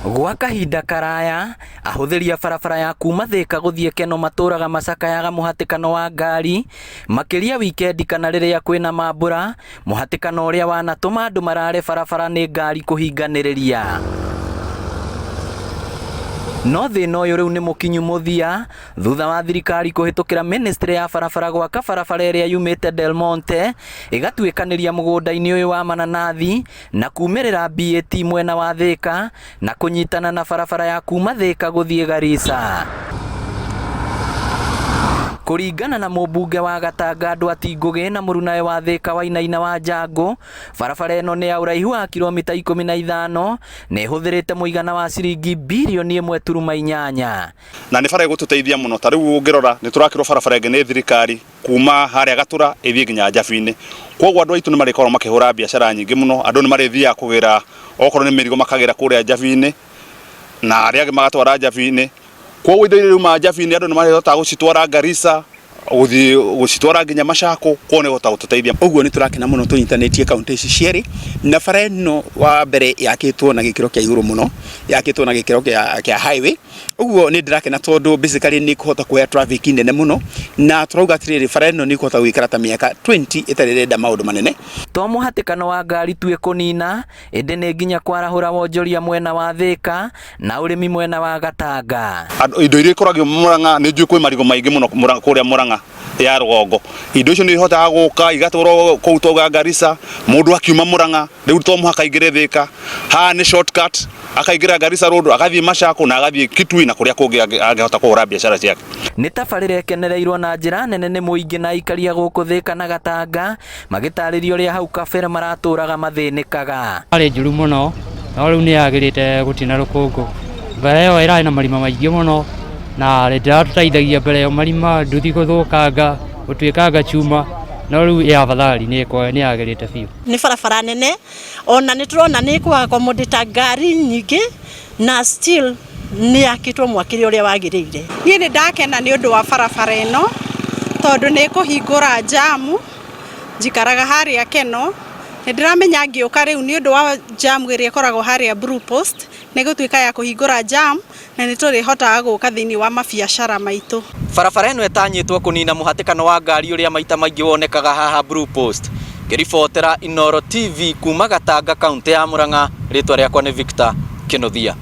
Gwa kahinda karaya, ahũthĩri a barabara ya kuma Thĩka gũthiĩ Keno matũraga macakayaga mũhatĩkano wa ngari, makĩria wikendi kana rĩrĩa kwĩna mambura, mũhatĩkano ũrĩa wanatũma andũ marare barabara nĩ ngari kũhinganĩrĩria. No thĩna ũyũ rĩu nĩ mũkinyu mũthia thutha wa thirikari kũhĩtũkĩra ministry ya barabara gwaka barabara ĩrĩa yumĩte Del Monte ĩgatuĩkanĩria mũgũnda-inĩ ũyũ wa mananathi na kumĩrĩra BAT mwena wa Thĩka na kũnyitana na barabara ya kuma Thĩka gũthiĩ Garissa. Kũringana na mũmbunge wa Gatanga Ndwati Ngũgĩ na mũrunawe wa Thĩka Wainaina wa Njangũ, barabara ĩno nĩ ya ũraihu wa kilomita 15 na ĩhũthĩrĩte mũigana wa ciringi birioni 1.8. Na nĩ bara ĩgũtũteithia mũno, ta rĩu ũngĩrora nĩ tũrakĩrwo barabara ĩngĩ nĩ thirikari kuma harĩa Gatũra ĩthiĩ nginya Njabi-inĩ. Koguo andũ aitũ nĩ marĩkoragwo makĩhũra biacara nyingĩ mũno, andũ nĩ marĩthiaga kũgĩra okorwo nĩ mĩrigo makagĩra kũrĩa Njabi-inĩ na arĩa angĩ magatwara Njabi-inĩ. Koguo indo iria irauma Njabi-inĩ andũ nĩ marĩhotaga gũcitwara Garissa, gũthiĩ gũcitwara nginya Machakos, koguo nĩ ĩkũhota gũtũteithia. Ũguo nĩ tũrakena mũno tũnyitanĩtie kaũntĩ ici cierĩ, na bara ĩno wa mbere yakĩtwo na gĩkĩro kĩa igũrũ mũno, yakĩtwo na gĩkĩro kĩa highway. Ũguo nĩ ndĩrakena tondũ basically nĩ ĩkũhota kuoya traffic nene mũno, na tũrauga atĩrĩrĩ, bara ĩno nĩ ĩkũhota gũikara ta mĩaka 20 ĩtarĩ ĩrenda maũndũ manene. To mũhatĩkano wa ngari tu ĩkũnina, ĩndĩ nĩ nginya kwarahũra wonjoria mwena wa Thĩka na ũrĩmi mwena wa Gatanga. Indo iria ikũragio Murang'a, nĩ njũĩ kwĩ marigũ maingĩ mũno kũrĩa Murang'a ya rũgongo. Indo icio nĩ ihotaga gũka igatwarwo kũu twauga Garissa, mũndũ akiuma Murang'a rĩu to mũhaka aingĩre Thĩka, haha nĩ shortcut, akaingĩra Garissa road agathiĩ Machakos na agathiĩ Kitui na kũrĩa kũngĩ angĩhota kũhũra biacara ciake. Nĩ tabarĩra ĩkenereirwo na njĩra nene nĩ mũingĩ na aikari a gũkũ Thĩka na Gatanga magĩtarĩria ũrĩa hau kabere maratũraga mathĩnĩkaga. Yarĩ njũru mũno no rĩu nĩ yagĩrĩte gũtirĩ na rũkũngũ. Mbere ĩyo ĩrarĩ na marima maingĩ mũno na ndĩratũteithagia mbere ĩyo marima, nduthi gũthũkanga, gũtuĩkanga chuma, no rĩu ĩ afadhali nĩ yagĩrĩte biũ. Nĩ barabara nene ona nĩ tũrona nĩ ĩkũ accommodate ngari nyingĩ na still nĩ yakĩtwo mwakĩre ũrĩa wagĩrĩire. Niĩ nĩ ndakena nĩ ũndũ wa barabara ĩno tondũ nĩ ĩkũhingũra njamu, njikaraga harĩa Keno, nĩ ndĩramenya ngĩũka rĩu nĩ ũndũ wa njamu ĩrĩa ĩkoragwo harĩa Blue Post, nĩ ĩgũtuĩka ya kũhingũra jam na nĩ tũrĩhotaga gũka thĩinĩ wa mabiacara maitũ. Barabara ĩno ĩtanyĩtwo kũnina mũhatĩkano wa ngari ũrĩa maita maingĩ wonekaga haha Blue Post. Ngĩribotera Inooro TV kuma Gatanga, kaũntĩ ya Murang'a, rĩtwa rĩakwa nĩ Victor Kĩnuthia.